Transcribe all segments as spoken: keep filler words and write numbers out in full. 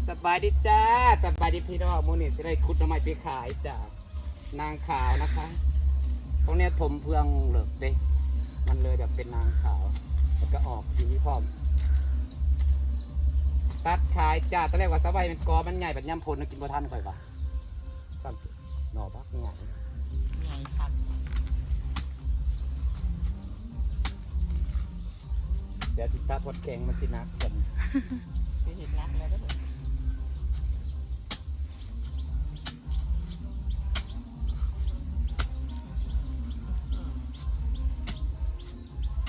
สบายดีจ้า สบายดีพี่น้อง มื้อนี้สิได้ขุดหน่อไม้ไปขายจ้า นางขาวนะคะ พวกเนี้ยถมเฟืองเหลิกเด้ มันเลยแบบเป็นนางขาว แล้วก็ออกสีพร้อม ตัดขายจ้า ตอนแรกว่าสะใบมันกอมันใหญ่ บัดยามฝนน่ะกินบ่ทันข่อยว่า ซ้ำหน่อบักใหญ่ ใหญ่คัก เดี๋ยวสิซาพอดแกงมันสิหนักกัน สิเห็นหนักแล้วเด้อ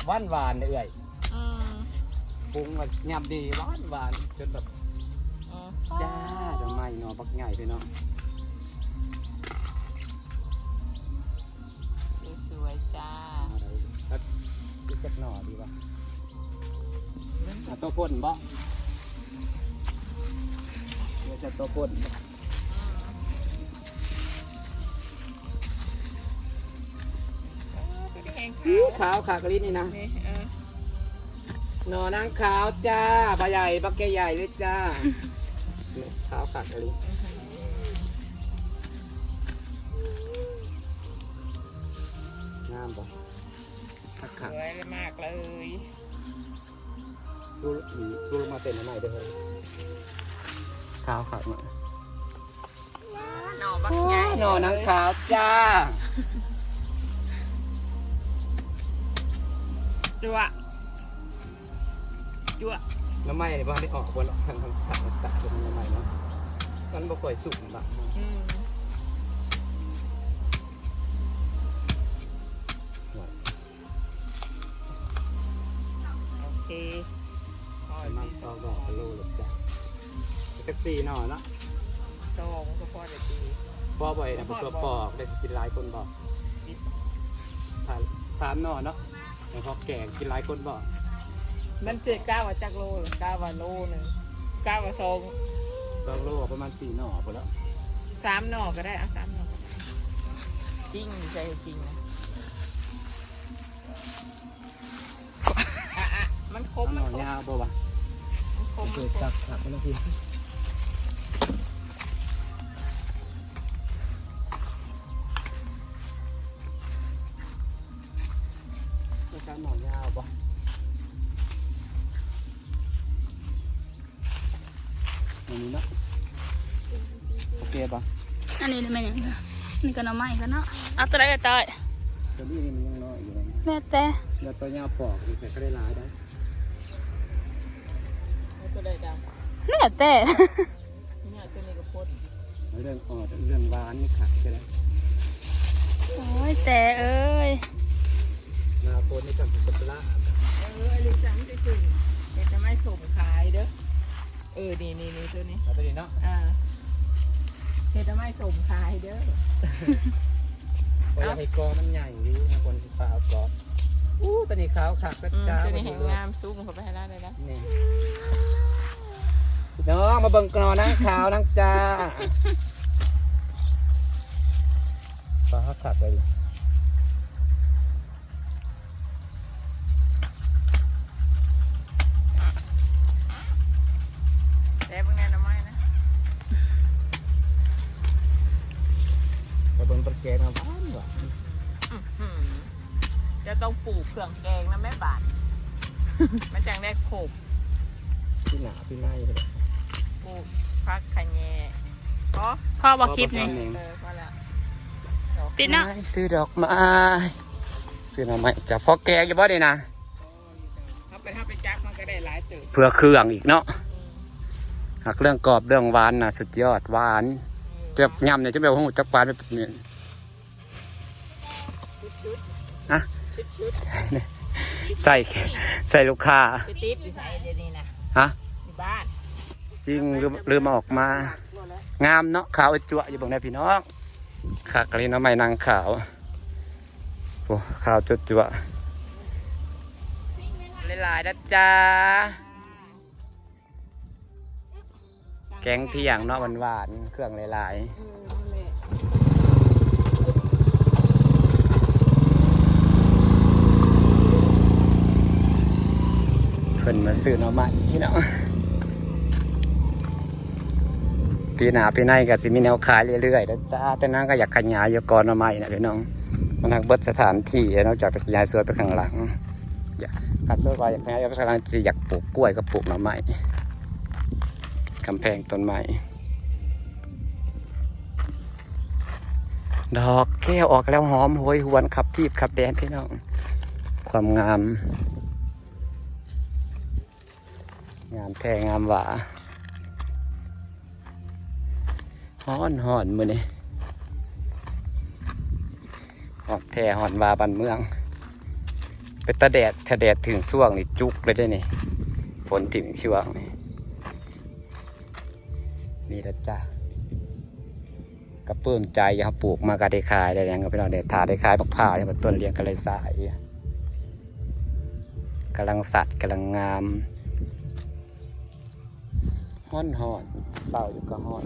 หวานหวานเด้อเอื้อย อืม ปรุงว่ายำดีหวานหวาน จนแบบ อืม จ้า หน่อไม้หน่อบักใหญ่พี่น้อง สวยๆจ้า เอาเลยครับ อีกจักหน่อดีวะ เอาตัวพ่นบ่ เดี๋ยวจะตัวพ่น เออ เป็นแหงขาว ขาวขากะลินี่นะ นี่ เออ หน่อนางขาวจ้า ใบใหญ่ บักใหญ่ๆเลยจ้า ขาวขากะลิ งามบ่ คักๆ สวยมากเลย สู้ สู้ลงมาเต้นหน่อยเด้อ ขาวขาวมา หน่อบักใหญ่ หน่อนางขาวจ้า จั่ว จั่ว หน่อไม้บ่ได้ออกบ่หรอก ทาง ทาง ทาง ทางหน่อไม้เนาะ มันบ่ค่อยสุกบ่ อืม โอเค ประมาณสองดอกก็โลละจ้ะ จักสี่หน่อเนาะ สองก็พอได้ดี พอบ่อยนะ พอบ่อย เพื่อปอกได้สิกินหลายคนบ่ กิน ถ้าสามหน่อเนาะ แล้วพอแกงกินหลายคนบ่ มันเจ๊กล้าว่าจักโลหรือกล้าว่าโลหนึ่ง กล้าว่าสอง สองโลประมาณสี่หน่อพอแล้ว สามหน่อก็ได้ เอาสามหน่อก็ได้ ซิ่งอยู่ใส่ซิ่งนะ อ่ะอ่ะ มันคม เอาหน่อ มันคม ยาวบ่วะ มันคม เกิดจากผักมันนะพี่ ก็จะหน่อยาวบ่ อันนี้เนาะ โอเคปะ อันนี้แม่นหยังคะ นี่ก็หน่อไม้กันเนาะ เอาตัวใดก็ได้ ตัวนี้นี่มันยังน้อยอยู่เลย แล้วแต่ แล้วตัวยาวปอกนี่แต่ก็ได้หลายได้ เอาตัวใดดำ แล้วแต่ เนี่ยตัวนี้ก็พ่น เรื่องอ่อนเรื่องหวานนี่ขาดใช่ไหม โอ้ย แต่เอ้ย หน้าฝนนี่จำเป็นปลา เออ ไอ้ลูกจังจะกิน เฮ็ดหน่อไม้ส้มขายเด้อ เออ นี่นี่นี่ตัวนี้ เอาตัวนี้เนาะ อ่า เฮ็ดหน่อไม้ส้มขายเด้อ โอ้ย เอา ให้กอมันใหญ่อยู่นะ คนที่ปลาเอากอ อู้ ตัวนี้ขาวคัก อืม จ้า ตัวนี้ วันนี้ แห่งงาม ซูมเข้าไปให้ได้เลยนะ นี่ พี่น้อง มาเบิ่งหน่อนางขาว นางจ้า ปลาคักเลย แต่เบิ่งแน่หน่อไม้นะ มาเบิ่งปลาแกง มาหวานหวาน อื้อหือ จะต้องปลูกเครื่องแกงนะแม่บาท มันจังได้ครบ พี่หนาพี่ไม้เลย ปลูกผักขะแยง พอ พอบ่คลิปนี่ เออ พอแล้ว ปิดเนาะ ซื้อดอกไม้ ซื้อหน่อไม้จ้ะ พอแกงอยู่บ่นี่นะ เอาไป เอาไปจักมันก็ได้หลายเติบ เพื่อเครื่องอีกเนาะ หากเรื่องกรอบเรื่องหวานนะสุดยอด หวาน เออ แบบยำเนี่ยจะแบบโอ้โห จักหวานแบบนี้ ชุดๆ ฮะ ชุดๆ ใส่ ใส่ลูกค้า ไปติดอยู่ไสเดี๋ยวนี้นะ ฮะ อยู่บ้าน จริง ลืม ลืมเอาออกมา งามเนาะ ขาวจั๊วะอยู่เบิ่งแน่พี่น้อง คักอีหลีหน่อไม้นางขาว โอ้ ขาวจั๊วะจั๊วะ หลายๆนะจ๊ะ แกงเที่ยงเนาะ หวานๆ เครื่องหลายๆ เออ นั่นแหละ เพิ่นมาซื้อหน่อไม้พี่น้อง ปีหน้าปีในก็สิมีแนวขายเรื่อยๆนะจ้า แต่นางก็อยากขยายอยู่ก่อนหน่อไม้นะพี่น้อง มันทางเบิดสถานที่แล้วนอกจากจะขยายสวนไปข้างหลัง อยากคันสวนว่าอยากขยายไปข้างหลังสิอยากปลูกกล้วยกับปลูกหน่อไม้ กำแพงต้นไม้ ดอกแก้วออกแล้วหอมโหยหวนขับทีบขับแดนพี่น้อง ความงาม งามแท้งามหวา ฮ้อนฮ้อนมื้อนี้ ฮ้อนแท้ฮ้อนหวาบ้านเมือง เป็นตาแดด ถ้าแดดถึงช่วงนี่จุกเลยได้นี่ ฝนถึงช่วงนี่ นี่ละจ้ะ กระเปื้องใจ เขาปลูกมาก็ได้ขายได้หยังก็พี่น้อง ได้ถ่าได้ขายบักพร้าวเนี่ย ต้นเลี้ยงก็เลยสาย กำลังสัดกำลังงาม ฮ้อนฮ้อน เศร้าอยู่ก็ฮ้อน